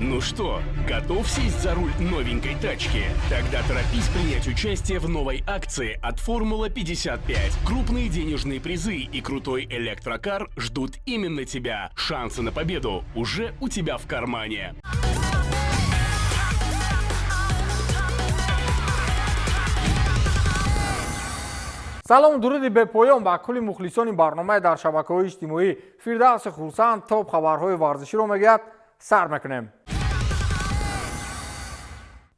Ну что, готов сесть за руль новенькой тачки? Тогда торопись принять участие в новой акции от «Формула-55». Крупные денежные призы и крутой электрокар ждут именно тебя. Шансы на победу уже у тебя в кармане. Салом, дуруди бепоён ба кулли мухлисони барномаи дар шабакаҳои иҷтимоӣ. Фирдавси Хурсанд топ хабарҳои варзиширо мегӯяд. Сар мекунем.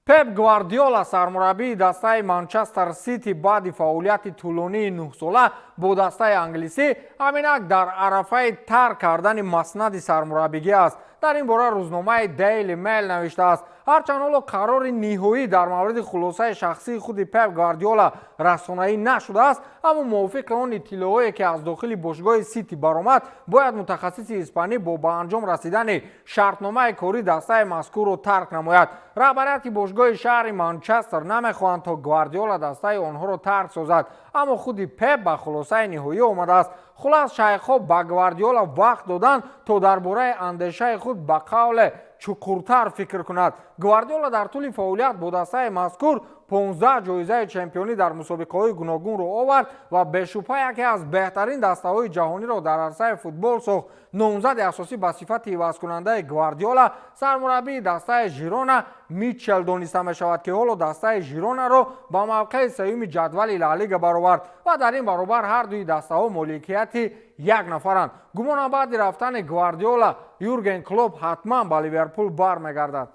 Пеп Гвардиола, сармураббии дастаи Манчестер Сити, баъди фаъолияти тӯлонии 9-сола бо дастаи англисӣ ҳаминак дар арафаи тарк кардани маснади сармураббигӣ аст. Дар ин бора рӯзномаи Daily Mail навиштааст. Ҳарчанд ҳоло қарори ниҳоӣ дар мавриди хулосаи шахсии худи Пеп Гвардиола расонаӣ нашудааст, аммо мувофиқи он иттилоъое, ки аз дохили бошгоҳи Сити баромад, бояд мутахассиси испанӣ бо ба анҷом расидани шартномаи корӣ дастаи мазкурро тарк намояд. Раҳбарияти бошгоҳи шаҳри Манчестер намехоҳанд, то Гвардиола дастаи онҳоро тарк созад, аммо худи Пеп ба хулосаи ниҳоӣ омадааст. Хулас, шайхҳо ба Гвардиола вақт доданд, то дар бораи андешаи худ ба қавле чуқуртар фикр кунад. Гвардиола дар тӯли фаъолият бо дастаи мазкур 15 ҷоизаи чемпионӣ дар мусобиқаҳои гуногунро овард ва бешубҳа яке аз беҳтарин дастаҳои ҷаҳониро дар арсаи футбол сохт. Номзади асосӣ ба сифати ивазкунандаи Гвардиола сармураббии дастаи Жирона Мичел дониста мешавад, ки ҳоло дастаи Жиронаро ба мавқеи сеюми ҷадвали Ла Лига баровард ва дар ин баробар ҳар дуи дастаҳо моликияти як нафаранд. Гумонам, баъди рафтани Гвардиола Юрген Клоп ҳатман ба Ливерпул бармегардад.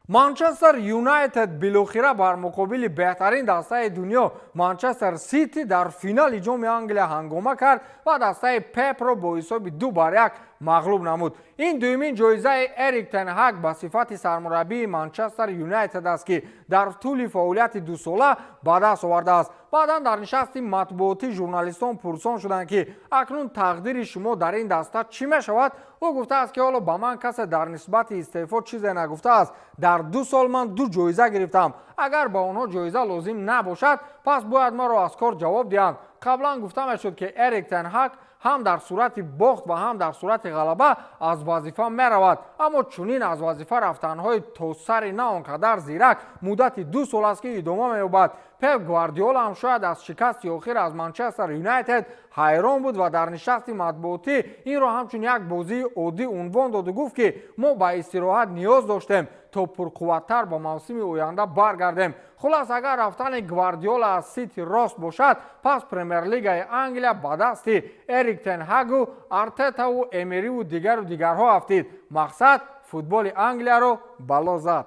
Манчестер Юнайтед билохира бар муқобили беҳтарин дастаи дунё Манчестер Сити дар финали ҷоми Англия ҳангома кард ва дастаи Пепро бо ҳисоби 2-1 мағлуб намуд. Ин дуюмин ҷоизаи Эрик тен Ҳаг ба сифати сармураббии Манчестер Юнайтед аст, ки дар тӯли фаъолияти 2-сола ба даст овардааст. Баъдан дар нишасти матбуотӣ журналистон пурсон шуданд, ки акнун тақдири шумо дар ин даста чӣ мешавад? Ӯ гуфтааст, ки ҳоло ба ман касе дар нисбати истеъфо чизе нагуфтааст. Дар 2 сол ман ду ҷоиза гирифтам. Агар ба онҳо ҷоиза лозим набошад, пас бояд маро аз кор ҷавоб диҳанд. Қаблан гуфта мешуд, ки Эрик тен Ҳаг ҳам дар сурати бохт ва ҳам дар сурати ғалаба аз вазифа меравад, аммо чунин аз вазифа рафтанҳои то сари на он қадар зирак муддати 2 сол аст, ки идома меёбад. Пеп Гвардиола ҳам шояд аз шикасти охир аз Манчестер Юнайтед ҳайрон буд ва дар нишасти матбуотӣ инро ҳамчун як бозии оддӣ унвон доду гуфт, ки мо ба истироҳат ниёз доштем, то пурқувваттар ба мавсими оянда баргардем. Хулас, агар рафтани Гвардиола аз Сити рост бошад, пас Премер-лигаи Англия ба дасти Эрик тен Ҳагу, Артетаву Эмериву дигару дигарҳо афтид. Мақсад, футболи Англияро бало зад.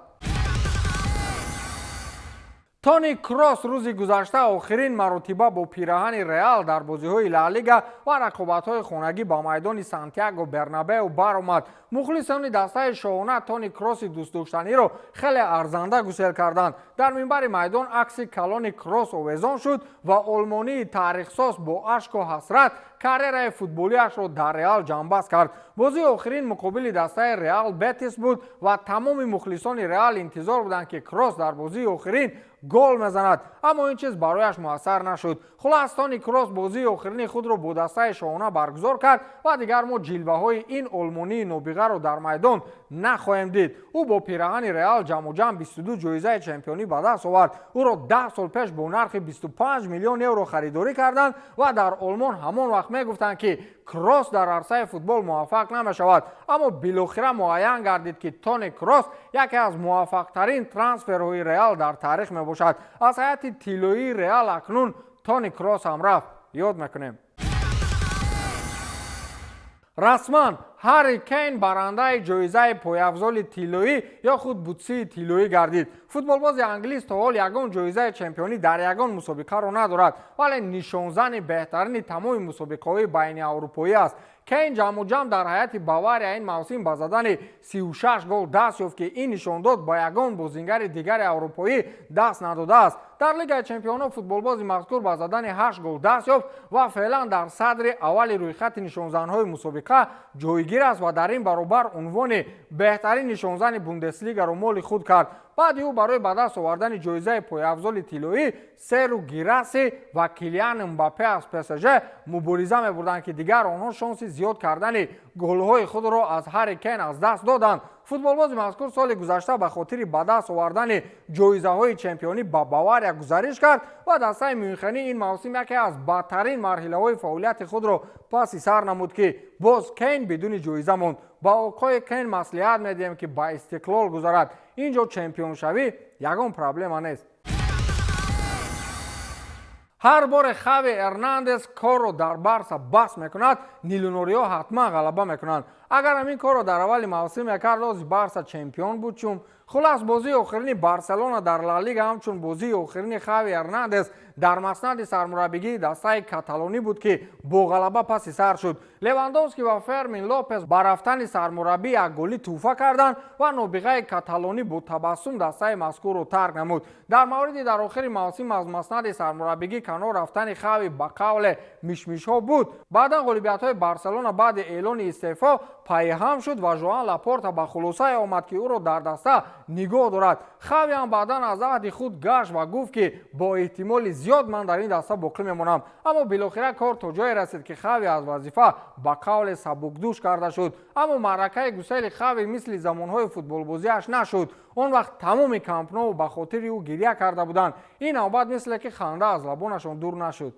Тони Кросс рӯзи гузашта охирин маротиба бо пираҳани Реал дар бозиҳои Ла Лига ва рақобатҳои хонагӣ ба майдони Сантяго Бернабеу баромад. Мухлисони дастаи шоҳона Тони Кросси дӯстдоштаниро хеле арзанда гусел карданд. Дар минбари майдон акси калони Кросс овезон шуд ва олмонии таърихсоз бо ашку ҳасрат карьераи футболиашро дар Реал ҷамъбаст кард. Бозии охирин муқобили дастаи Реал Бетис буд ва тамоми мухлисони Реал интизор буданд, ки Кросс дар бозии охирин гол мезанад, аммо ин чиз барояш муассар нашуд. Хулас, Тони Кросс бозии охирини худро бо дастаи шоҳона баргузор кард ва дигар мо ҷилваҳои ин олмонии нобиғаро дар майдон нахоҳем дид. Ӯ бо пираҳани Реал ҷамъуҷамъ 22 ҷоизаи чемпионӣ ба даст овард. Ӯро 10 сол пеш бо нархи 25 миллион евро харидорӣ карданд ва дар Олмон ҳамон вақт мегуфтанд, ки Кросс дар арсаи футбол муваффақ намешавад, аммо билохира муайян гардид, ки Тони Кросс яке аз муваффақтарин трансферҳои Реал дар таърих мебошад. Аз ҳайати тиллоии Реал акнун Тони Кросс ҳам рафт. Ёд мекунем. Расман Ҳарри Кейн барандаи ҷоизаи пойафзоли тиллоӣ ё худ бутсии тиллоӣ гардид. Футболбози англис то ҳол ягон ҷоизаи чемпионӣ дар ягон мусобиқаро надорад, вале нишонзани беҳтарини тамоми мусобиқаҳои байниаврупоӣ аст. Кейн ҷамъуҷамъ дар ҳайати Бавария ин мавсим ба задани 36 гол даст ёфт, ки ин нишондод ба ягон бозингари дигари аврупоӣ даст надодааст. Дар Лигаи чемпионҳо футболбози мазкур ба задани 8 гол даст ёфт ва феълан дар садри аввали рӯйхати нишонзанҳои мусобиқа ҷойгир аст ва дар ин баробар унвони беҳтарин нишонзани Бундеслигаро моли худ кард. Баъди ӯ барои ба даст овардани ҷоизаи пойафзоли тиллоӣ Серу Гираси ва Килиан Мбаппе аз ПСЖ мубориза мебурданд, ки дигар онҳо шонси зиёд кардани голҳои худро аз Ҳарри Кейн аз даст доданд. Футболбози мазкур соли гузашта ба хотири ба даст овардани ҷоизаҳои чемпионӣ ба Бавария гузариш кард ва дастаи Мюнхенӣ ин мавсим яке аз бадтарин марҳилаҳои фаъолияти худро паси сар намуд, ки боз Кейн бидуни ҷоиза монд. Ба оқои Кейн маслиҳат медиҳем, ки ба Истиқлол гузарад. Ин ҷо чемпионшавӣ ягон проблема нест. Ҳар боре Хави Эрнандес корро дар Барса бас мекунад, нилунориҳо ҳатман ғалаба мекунанд. Агар ҳамин корро дар аввали мавсим мекард, ози Барса чемпион буд. Чун хулас, бозии охирини Барселона дар Ла Лига ҳамчун бозии охирини Хави Эрнандес дар маснади сармураббигии дастаи каталонӣ буд, ки бо ғалаба паси сар шуд. Левандовский ва Фермин Лопес ба рафтани сармураббӣ якголӣ тӯҳфа карданд ва нобиғаи каталонӣ бо табассум дастаи мазкурро тарк намуд. Дар мавриди дар охири мавсим аз маснади сармураббигӣ канор рафтани Хави ба қавле мишмишҳо буд. Баъдан ғолибиятҳои Барселона баъди эълони истеъфо пайҳам шуд ва Жоан Лапорта ба хулосае омад, ки ӯро дар даста нигоҳ дорад. Хави ҳам баъдан аз аҳди худ гашт ва гуфт, ки бо эҳтимоли зиёд ман дар ин даста боқӣ мемонам. Аммо билохира кор то ҷое расид, ки Хави аз вазифа ба қавле сабукдӯш карда шуд. Аммо маъракаи гусели Хави мисли замонҳои футболбозиаш нашуд. Он вақт тамоми Камп Ноу ба хотири ӯ гиря карда буданд. Ин навбат мисле ки ханда аз лабонашон дур нашуд.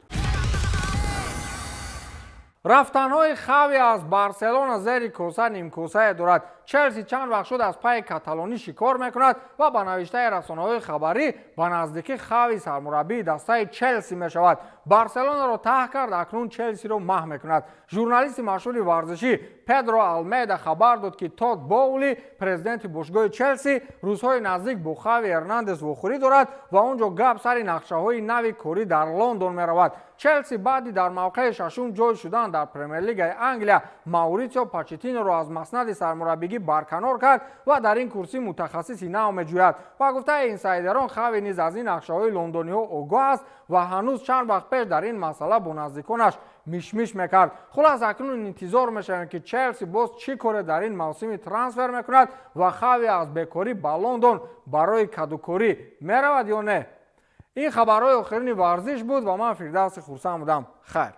Рафтанҳои Хави аз Барселона зери коса нимкосае дорад. Челси чанд вақт шуд аз пайи каталонӣ шикор мекунад ва ба навиштаи расонаҳои хабарӣ ба наздикӣ Хави сармураббии дастаи Челси мешавад. Барселонаро таҳ кард, акнун Челсиро маҳ мекунад. Журналисти машҳури варзишӣ Педро Алмеда хабар дод, ки Тод Боули, президенти бошгоҳи Челси, рӯзҳои наздик бо Хави Эрнандес вохӯрӣ дорад ва он ҷо гап сари нақшаҳои нави корӣ дар Лондон меравад. Челси баъди дар мавқеи шашум ҷой шудан дар Премер-лигаи Англия Мауритсио Почеттиноро аз маснади сармураббигӣ барканор кард ва дар ин курсӣ мутахассиси нав меҷӯяд. Ба гуфтаи инсайдерон, Хави низ аз ин нақшаҳои лондониҳо огоҳ аст ва ҳанӯз чанд вақт пеш дар ин масъала бо наздиконаш мишмиш мекард. Хулас, акнун интизор мешавем, ки Челси боз чӣ коре дар ин мавсими трансфер мекунад ва Хави аз бекорӣ ба Лондон барои кадукорӣ меравад ё не. Ин хабарҳои охирини варзиш буд ва ман Фирдавси Хурсанд будам. Хайр.